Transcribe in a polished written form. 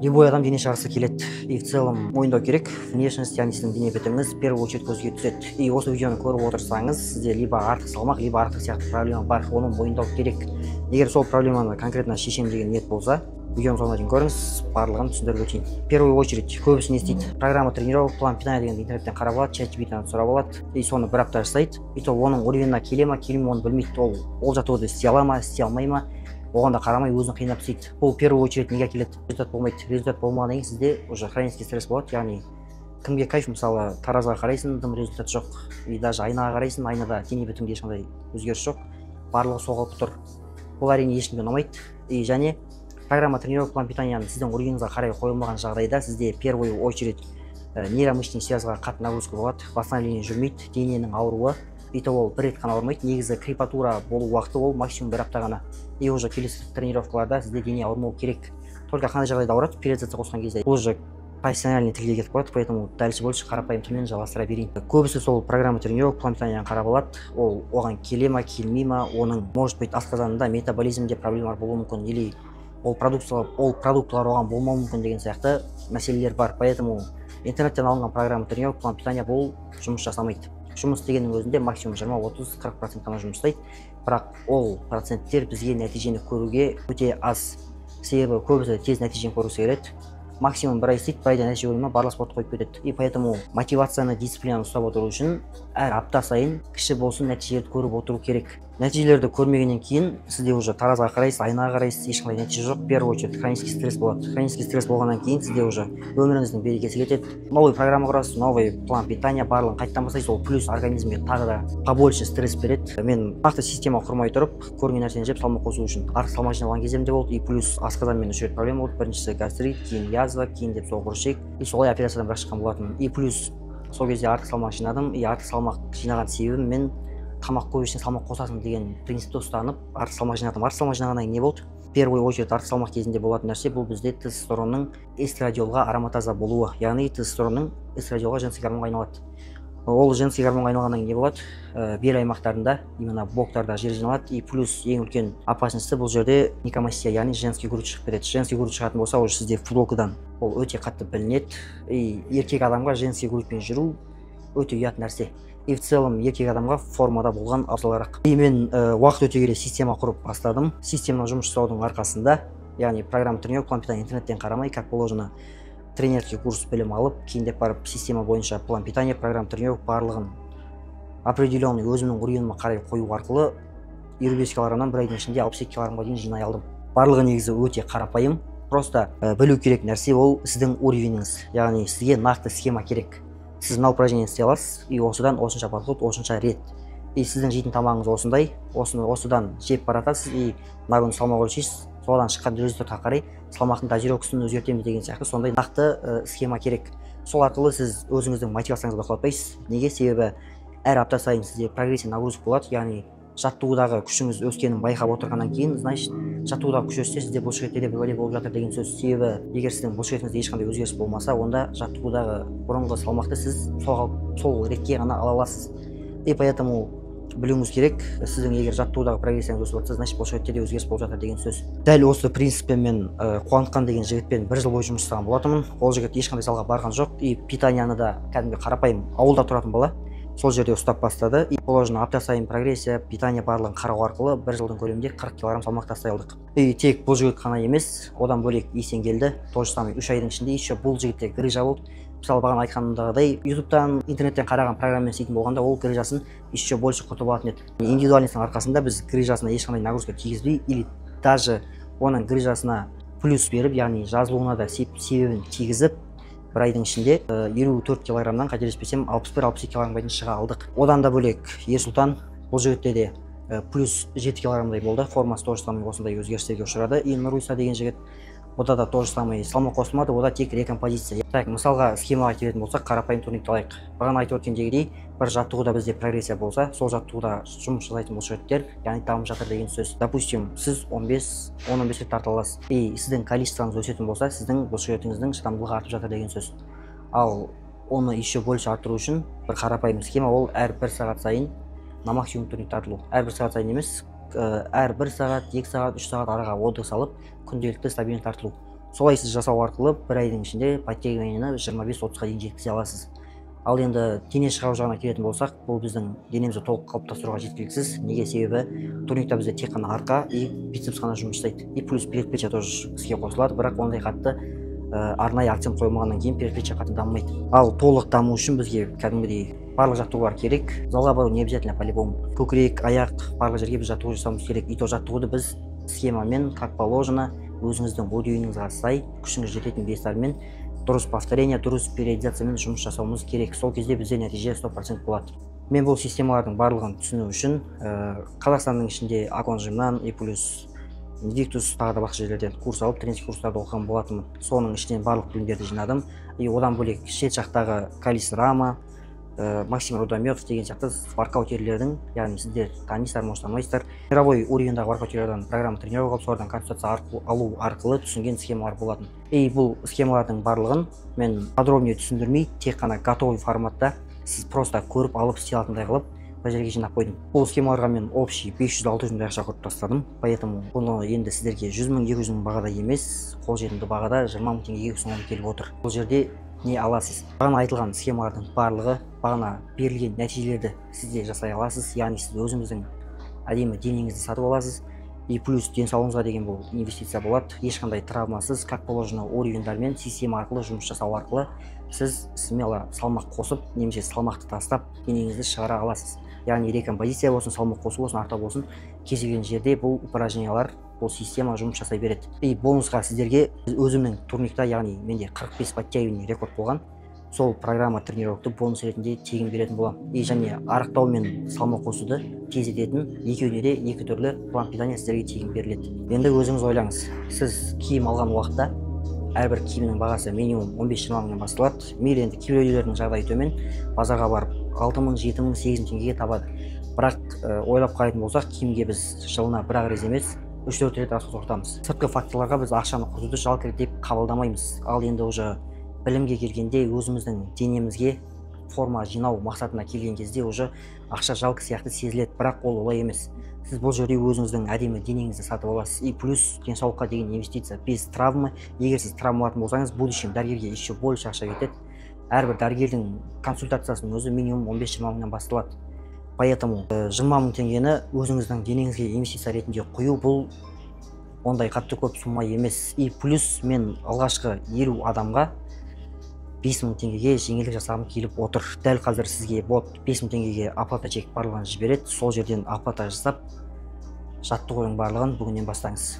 Любой адам дене шығарғысы келеді, и в целом мойындау керек, внешность, яғни сіздің дене бітіміңіз в первую очередь көзге түседі. И осы видеоны көріп отырсаңыз, сізде либо артық салмақ, либо артық сияқты проблема бар, оны мойындау керек. Егер сол проблеманы конкретно шешемін деген ниет болса, видеоның соңына дейін көріңіз, барлығын түсіндіріп өтейін. В первую очередь көбісі не істейді? Программа тренировок, план питания дегенді интернеттен қарап алады, чат GPT-дан сұрап алады и соны бір апта жасайды. И то оның уровеніне келе ма, келмей ме, оны білмейді. Ол жаттығуды істей ала ма, істей алмай ма, оған да қарамай өзін қинап істейді. Бұл в первую очередь неге әкеледі? Результат болмайды. Результат болмағаннан кейін сізде уже хронический стресс болады, яғни кімге кайф? Мысалы, таразға қарайсың, дым результат жоқ, и даже айнаға қарайсың, айнада дене бітімінде ешқандай өзгеріс жоқ, барлығы сол қалпы тұр. Бұл, әрине, ешкімге ұнамайды. И және программа тренировок, план питанияны сіздің уровеніңізге қарай қойылмаған жағдайда сізде в первую очередь нейромышечный связьға қатты нагрузка болады, восстановление жүрмейді, дененің ауруы. И то ол бір рет қана ауырмайды, негізі крепатура болу уақыты ол максимум бір апта ғана, и уже келесі тренировкаларда сізде дене ауырмау керек. Только қандай жағдайда ауырады? Периодизация қосқан кезде. Бұл уже профессиональный тілге кетіп қалады, поэтому дальше больше қарапайым тілмен жалғастыра берейін. Көбісі сол программа тренировок, план питанияны қарап алады, ол оған келе ма, келмей ма, оның, может быть, асқазанында, метаболизмде проблемалар болуы мүмкін, или ол продуктылар оған болмауы мүмкін деген сияқты мәселелер бар. Поэтому интернеттен алынған программа тренировок, план питания бұл жұмыс жасамайды. Жұмыс дегеннің өзінде максимум 20, 30, 40% қана жұмыс жасайды, бірақ ол проценттер бізге нәтижені көруге өте аз, себебі көбісі тез нәтижені көргісі келеді. Максимум бір ай істейді, бір айда нәтиже көрмей ма, барлық спортты қойып кетеді. И поэтому мотивацияны, дисциплинаны ұстап отыру үшін әр апта сайын кіші болсын нәтижелерді көріп отыру керек. Нәтижелерді көрмегеннен кейін сізде уже таразға қарайсыз, айнаға қарайсыз, ешқандай нәтиже жоқ. В первую очередь хронический стресс болады. Хронический стресс болғаннан кейін сізде уже өміріңіздің берекесі кетеді. Новый программа құрасыз, новый план питания, барлығын қайтадан бастайсыз. Ол плюс организмге тағы да побольше стресс береді. Мен нақты система құрмай тұрып, көрінген нәрсені жеп, салмақ қосу үшін артық салмақ жиналған кезім де болды. И плюс асқазанмен үш рет проблема болды: біріншісі гастрит, кейін язва, кейін деп сол ішек, и солай операциядан бірақ шыққан болатынмын. И плюс сол кезде артық салмақ жинадым. И артық салмақ жинаған себебім, мен тамақ көп жесең, салмақ қосасың деген принципті ұстанып, артық салмақ жинадым. Артық салмақ жинағаннан кейін не болды? В первую очередь артық салмақ кезінде болатын нәрсе бұл бізде тестостеронның эстрадиолға ароматаза болуы, яғни тестостеронның эстрадиолға, женский гормонға айналады. Ол женский гормонға айналғаннан кейін не болады? Бел аймақтарында, именно боктарда жир жиналады. И плюс ең үлкен опасності бұл жерде гинекомастия, яғни женский грудь шығып кетеді. Женский грудь шығатын болса, уже сізде футболкадан ол өте қатты білінеді. И еркек адамға женский грудьпен жүру өте ұят нәрсе, и в целом еркек адамға формада болған абзалырақ. И мен уақыт өте келе система құрып бастадым. Системаны жұмыс жасаудың арқасында, яғни программа тренировок, план питания интернеттен қарамай, как положено тренерский курс білім алып, кейіндеп барып система бойынша план питания, программа тренировок барлығын определенный өзімнің уровеніме қарай қою арқылы 55 килограммнан бір айдың ішінде 62 килограммға дейін жинай алдым. Барлығы негізі өте қарапайым, просто білу керек нәрсе ол сіздің уровеніңіз, яғни сізге нақты схема керек. Сіз мына упражнение істей аласыз, и осыдан осынша подход, осынша рет, и сіздің жейтін тамағыңыз осындай, осыны осыдан жеп баратасыз, и мына күні салмақ өлшейсіз, содан шыққан результатқа қарай салмақтың дозировкасын өзгертеміз деген сияқты сондай нақты схема керек. Сол арқылы сіз өзіңіздің мотивацияңызды бақылатпайсыз. Неге? Себебі әр апта сайын сізде прогрессия нагрузка болады, яғни жаттығудағы күшіңіз өскенін байқап отырғаннан кейін, значит, жаттығудағы күш өссе, сізде бұлшықетте де бір бәле болып жатыр деген сөз. Себебі егер сіздің бұлшықетіңізде ешқандай өзгеріс болмаса, онда жаттығудағы бұрынғы салмақты сіз сол ретке ғана ала аласыз. И поэтому білуіңіз керек, сіздің егер жаттығудағы прогрессияңыз өсіп жатса, значит, бұлшықетте де өзгеріс болып жатыр деген сөз. Дәл осы принциппен мен Қуантқан деген жігітпен бір жыл бойы жұмыс жасаған болатынмын. Ол жігіт ешқандай залға барған жоқ и питанияны да кәдімгі қарапайым ауылда тұратын бала, сол жерде ұстап бастады. И положено апта сайын прогрессия, питание, барлығын қарау арқылы бір жылдың көлемінде 40 килограмм салмақ тастай алдық. И тек бұл жігіт қана емес, одан бөлек Есенгелді то же самое, 3 айдың ішінде. Еще бұл жігітте грыжа болды. Мысалы, бағана айтқанымдағыдай, ютубтан, интернеттен қараған программамен істейтін болғанда, ол грыжасын еще больше құртып алатын еді. Индивидуальностьтың арқасында біз грыжасына ешқандай нагрузка тигізбей или даже оның грыжасына плюс беріп, яғни жазылуына да себебін тигізіп, бір айдың ішінде 54 килограммнан, қателеспесем, 61, 62 килограммға дейін шыға алдық. Одан да бөлек Ерсұлтан, бұл жігітте де плюс 7 килограммдай болды, формасы то же самый осындай өзгерістерге ұшырады. И Нұриса деген жігіт, ода да то же самое, салмақ қосылмады, ода тек рекомпозиция. Так, мысалға, схемаға келетін болсақ, қарапайым турникті алайық. Бағана айтып өткендегідей, бір жаттығуда бізде прогрессия болса, сол жаттығуда жұмыс жасайтын бұлшықеттер, яғни дамып жатыр деген сөз. Допустим, сіз 15, 10-15 рет тарта аласыз, и сіздің количествоңыз өсетін болса, сіздің бұлшықетіңіздің шыдамдылығы артып жатыр деген сөз. Ал оны еще больше арттыру үшін бір қарапайым схема ол әр бір сағат сайын на максимум турник тартылу. Әр бір сағат сайын емес, әр бір сағат, 2 сағат, 3 сағат араға отдых салып, күнделікті стабильно тартылу. Солай сіз жасау арқылы бір айдың ішінде подтягиваниені 25-30-ға дейін жеткізе аласыз. Ал енді дене шығару жағына келетін болсақ, бұл біздің денемізді толық қалыптастыруға жеткіліксіз. Неге? Себебі турникта бізде тек қана арқа и бицепс қана жұмыс жасайды, и плюс предплечье тоже іске қосылады, бірақ ондай қатты арнайы акцент қойылмағаннан кейін предплечье қатты дамымайды. Ал толық даму үшін бізге кәдімгідей барлық жаттығулар керек. Залға бару не обязательно, по любому көкірек, аяқ, барлық жерге біз жаттығу жасауымыз керек. И то жаттығуды біз схемамен, как положено, өзіңіздің уровеніңізге сай, күшіңіз жететін вестармен, дұрыс повторение, дұрыс периодизациямен жұмыс жасауымыз керек. Сол кезде бізде нәтиже 100% болады. Мен бұл системалардың барлығын түсіну үшін Қазақстанның ішінде Акон Жимнан и плюс Invictus, тағы да басқа жерлерден курс алып, тренинг курстарды оқыған болатынмын. Соның ішінен барлық білімдерді жинадым. И одан бөлек шет жақтағы Калис Рама, Максим Рудометов деген сияқты воркаутерлердің, яғни сіздер танисыздар, может, танымайсыздар, мировой уровеньдағы воркаутерлерден программа тренировка алып, солардан консультация алу арқылы түсінген схемалар болатын. И бұл схемалардың барлығын мен подробнее түсіндірмей, тек қана готовый форматта сіз просто көріп алып істей алатындай қылып бір жерге жинап қойдым. Бұл схемаларға мен общий 500-600 мыңдай ақша құрып тастадым. Поэтому бұны енді сіздерге 100 мың, 200 мың бағада емес, қолжетімді бағада 20 мың теңгеге ұсынғым келіп отыр. Бұл жерде не аласыз? Бағана айтылған схемалардың барлығы, бағана берілген нәтижелерді сіз де жасай аласыз. Яғни сіз өзіңіздің әдемі денеңізді сатып аласыз, и плюс денсаулығыңызға деген бұл инвестиция болады. Ешқандай травмасыз, как положено, уровеньдармен, система арқылы жұмыс жасау арқылы сіз смело салмақ қосып немесе салмақты тастап, денеңізді шығара аласыз. Яғни рекомпозиция болсын, салмақ қосу болсын, арта болсын, кез келген жерде бұл упражнениялар, бұл система жұмыс жасай береді. И бонусқа сіздерге өзімнің турникта, яғни менде 45 подтягивание рекорд болған, сол программа тренировкты бонус ретінде тегін беретін боламын. И және арықтау мен салмақ қосуды тездететін екеуіне де екі түрлі план питания сіздерге тегін беріледі. Енді өзіңіз ойлаңыз, сіз киім алған уақытта әрбір киімнің бағасы минимум 15-20 мыңнан басталады. Мейлі, енді кейбіреулердің жағдайы төмен, базарға барып 6 мың, 7 мың, 8 мың теңгеге табады. Бірақ ойлап қарайтын болсақ, киімге біз жылына бір ақ рет емес, үш төрт рет расход құртамыз. Сыртқы факторларға біз ақшаны құртуды жалко деп қабылдамаймыз. Ал енді уже білімге келгенде, өзіміздің денемізге форма жинау мақсатына келген кезде уже ақша жалко сияқты сезіледі. Бірақ ол олай емес. Сіз бұл жерде өзіңіздің әдемі денеңізді сатып аласыз, и плюс денсаулыққа деген инвестиция без травмы. Егер сіз травма алатын болсаңыз, в будущем дәрігерге еще больше ақша кетеді. Әрбір дәрігердің консультациясының өзі минимум 15-20 мыңнан басталады. Поэтому 20 мың теңгені өзіңіздің денеңізге инвестиция ретінде құю — бұл ондай қатты көп сумма емес. И плюс мен алғашқы 50 адамға 5 мың теңгеге жеңілдік жасағым келіп отыр. Дәл қазір сізге бот 5 мың теңгеге оплата чек барлығын жібереді. Сол жерден оплата жасап, жаттығудың барлығын бүгіннен бастаңыз.